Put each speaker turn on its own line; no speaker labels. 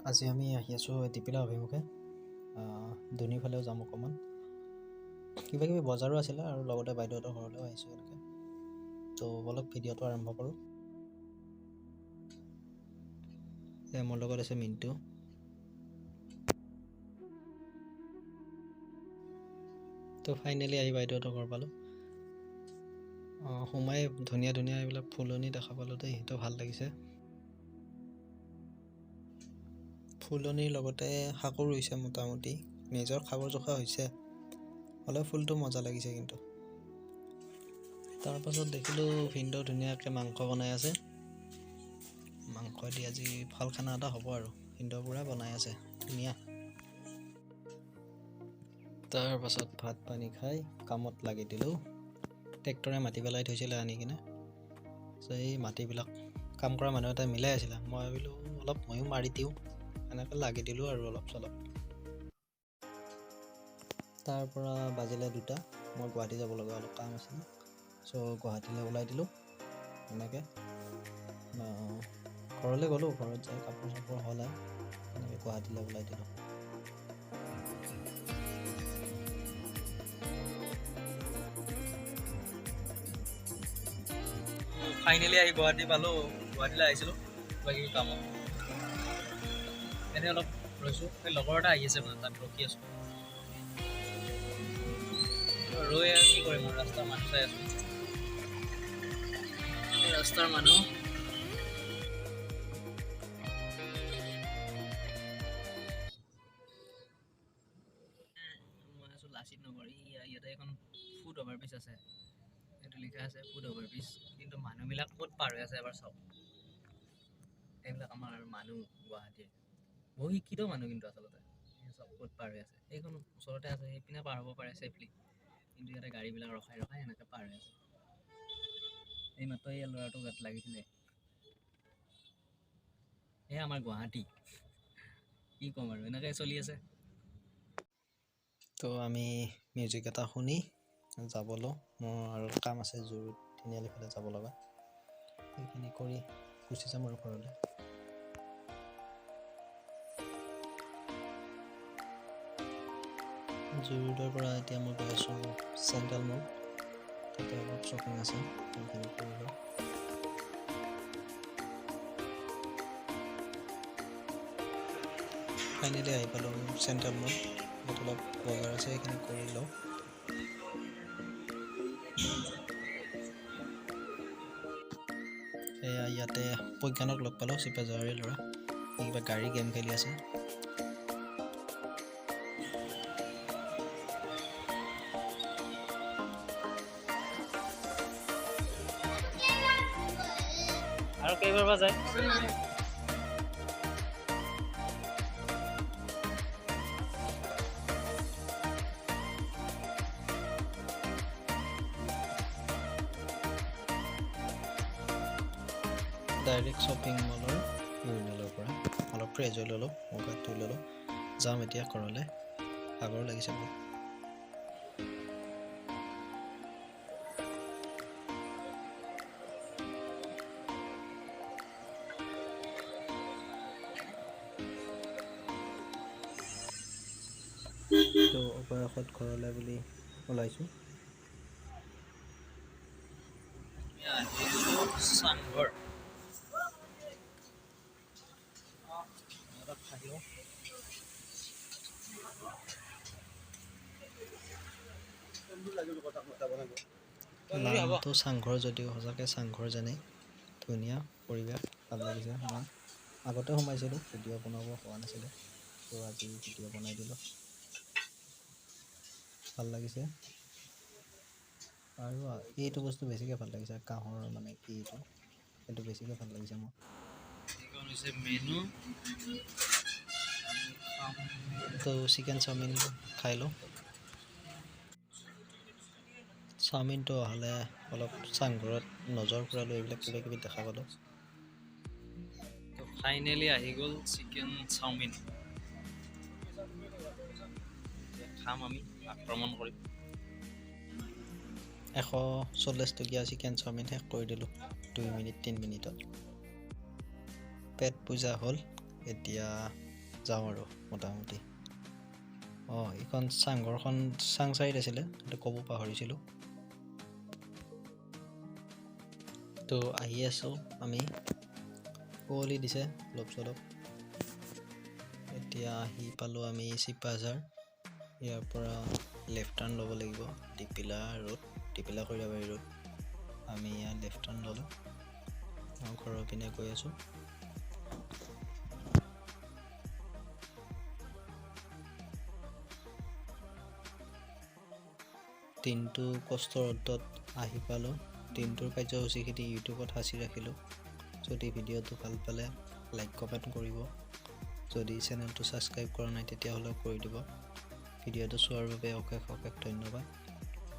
আজি আমি আহি আছোঁ দিপিলা অভিমুখে। দুনীফালেও যাম অকণমান, কিবা কিবি বজাৰো আছিলে আৰু লগতে বাইদেউহঁতৰ ঘৰলৈও আহিছোঁ এনেকৈ। তো ব'লক ভিডিঅ'টো আৰম্ভ কৰোঁ। এয়া মোৰ লগত আছে মিণ্টু। তো ফাইনেলি আহি বাইদেউহঁতৰ ঘৰ পালোঁ। সোমাই ধুনীয়া ধুনীয়া এইবিলাক ফুলনি দেখা পালোঁ দেই, সেইটো ভাল লাগিছে। ফুলনিৰ লগতে শাকো ৰুইছে, মোটামুটি নিজৰ খাবৰ জোখা হৈছে, হ'লেও ফুলটো মজা লাগিছে কিন্তু। তাৰপাছত দেখিলোঁ ভিনদেউ ধুনীয়াকৈ মাংস বনাই আছে। মাংস দি আজি ভাল খানা এটা হ'ব আৰু, ভিনদেউ পূৰা বনাই আছে ধুনীয়া। তাৰপাছত ভাত পানী খাই কামত লাগি দিলোঁ। ট্ৰেক্টৰে মাটি পেলাই থৈছিলে আনি কিনে, এই মাটিবিলাক কাম কৰা মানুহ এটাই মিলাই আছিলে। মই ভাবিলোঁ অলপ ময়ো মাৰি দিওঁ, এনেকৈ লাগি দিলোঁ আৰু অলপ চলপ। তাৰ পৰা বাজিলে 2টা, মই গুৱাহাটী যাব লগা অলপ কাম আছিলে, চ' গুৱাহাটীলৈ ওলাই দিলোঁ। এনেকৈ ঘৰলৈ গ'লোঁ, ঘৰত যাই কাপোৰ চাপোৰ সলাই এনেকৈ গুৱাহাটীলৈ ওলাই দিলোঁ।
ফাইনেলি আহি গুৱাহাটী পালোঁ। গুৱাহাটীলৈ আহিছিলোঁ কিবা কিবি কামত, এনেই অলপ ৰৈছোঁ। এই লগৰ এটা আহি আছে মানে, তাত ৰখি আছোঁ। ৰৈ আৰু কি কৰিম আৰু, ৰাস্তাৰ মানুহ চাই আছোঁ। ৰাস্তাৰ মানুহ মই আছোঁ লাচিত নগৰ। ইয়াতে এখন ফুট অভাৰব্ৰিজ আছে, এইটো লিখা আছে ফুট অভাৰব্ৰিজ। কিন্তু মানুহবিলাক ক'ত পাৰ হৈ আছে এবাৰ চাওক। এইবিলাক আমাৰ মানুহ গুৱাহাটীৰ, বহু শিক্ষিত মানুহ কিন্তু আচলতে। চব ক'ত পাৰ হৈ আছে, এইখন ওচৰতে আছে, সেইপিনে পাৰ হ'ব পাৰে ছেফলি, কিন্তু ইয়াতে গাড়ীবিলাক ৰখাই ৰখাই এনেকৈ পাৰ হৈ আছে। এই মাত্ৰ এই ল'ৰাটো গাত লাগিছিলে। এয়া আমাৰ গুৱাহাটী, কি ক'ম আৰু, এনেকৈ চলি আছে।
তো আমি মিউজিক এটা শুনি যাব লওঁ, মোৰ আৰু কাম আছে জোৰ তিনিআলি ফালে যাব লগা, সেইখিনি কৰি গুচি যাম আৰু ঘৰলৈ। জোৰডৰ পৰা এতিয়া মই গৈ আছোঁ চেণ্ট্ৰেল মল, তাতে অলপ শ্বপিং আছে, সেইখিনি কৰি লওঁ। ফাইনেলি আহি পালোঁ চেণ্ট্ৰেল মল, ইয়াত অলপ বজাৰ আছে, সেইখিনি কৰি লওঁ। এয়া ইয়াতে প্ৰজ্ঞানক লগ পালোঁ, চিপাঝাৰৰে ল'ৰা, কিবা গাড়ী গেম খেলি আছে।
আৰু কেইবাৰ বা যায়।
ডাইৰেক্ট শ্বপিং মলৰ ইউৰিনেলৰ পৰা অলপ ফ্ৰেছ হৈ ল'লোঁ, মুখ হাত ধুই ল'লোঁ। যাম এতিয়া ঘৰলৈ, ভাগৰো লাগিছে বহুত। তো অৱশেষত ঘৰলৈ বুলি ওলাইছোঁ।
চাংঘৰ
নামটো চাংঘৰ যদিও সঁচাকৈ চাংঘৰ যেনেই ধুনীয়া পৰিৱেশ, ভাল লাগিছে। মই আগতে সোমাইছিলোঁ, ভিডিঅ' বনাব হোৱা নাছিলে, ত' আজি ভিডিঅ' বনাই দিলোঁ, ভাল লাগিছে। আৰু এইটো বস্তু বেছিকৈ ভাল লাগিছে, কাঁহৰ মানে কি এইটো, সেইটো বেছিকৈ ভাল লাগিছে মোৰ। তো চিকেন চাওমিন খাই লওঁ। চাওমিনটো অহালে অলপ চাংঘৰত নজৰ ফুৰালোঁ, এইবিলাক কিবা কিবি দেখা পালোঁ।
তো ফাইনেলি আহি গ'ল চিকেন চাওমিন, খাম আমি, আক্ৰমণ কৰিম।
140 টকীয়া চিকেন চাওমিন শেষ কৰি দিলোঁ 2 মিনিট 3 মিনিটত। পেট পূজা হ'ল, এতিয়া যাওঁ আৰু মোটামুটি। অঁ, এইখন চাংঘৰখন চাংচাৰিত আছিলে, সেইটো ক'ব পাহৰিছিলোঁ। তো আহি আছোঁ আমি, কুঁৱলী দিছে অলপ চলপ। এতিয়া আহি পালোঁ আমি চিপাঝাৰ। ইয়াৰ পৰা লেফ্ট টাৰ্ণ ল'ব লাগিব, দিপিলা ৰোড, দিপিলা খৈৰাবাৰী ৰোড। আমি ইয়াত লেফ্ট টাৰ্ণ ল'লোঁ, ঘৰৰ পিনে গৈ আছোঁ। দিনটো কষ্টৰ অন্তত আহি পালোঁ। দিনটোৰ কাৰ্যসূচীখিনি ইউটিউবত সাঁচি ৰাখিলোঁ। যদি ভিডিঅ'টো ভাল পালে লাইক কমেণ্ট কৰিব, যদি চেনেলটো ছাবস্ক্ৰাইব কৰা নাই তেতিয়াহ'লেও কৰি দিব। ভিডিঅ'টো চোৱাৰ বাবে অশেষ অশেষ ধন্যবাদ।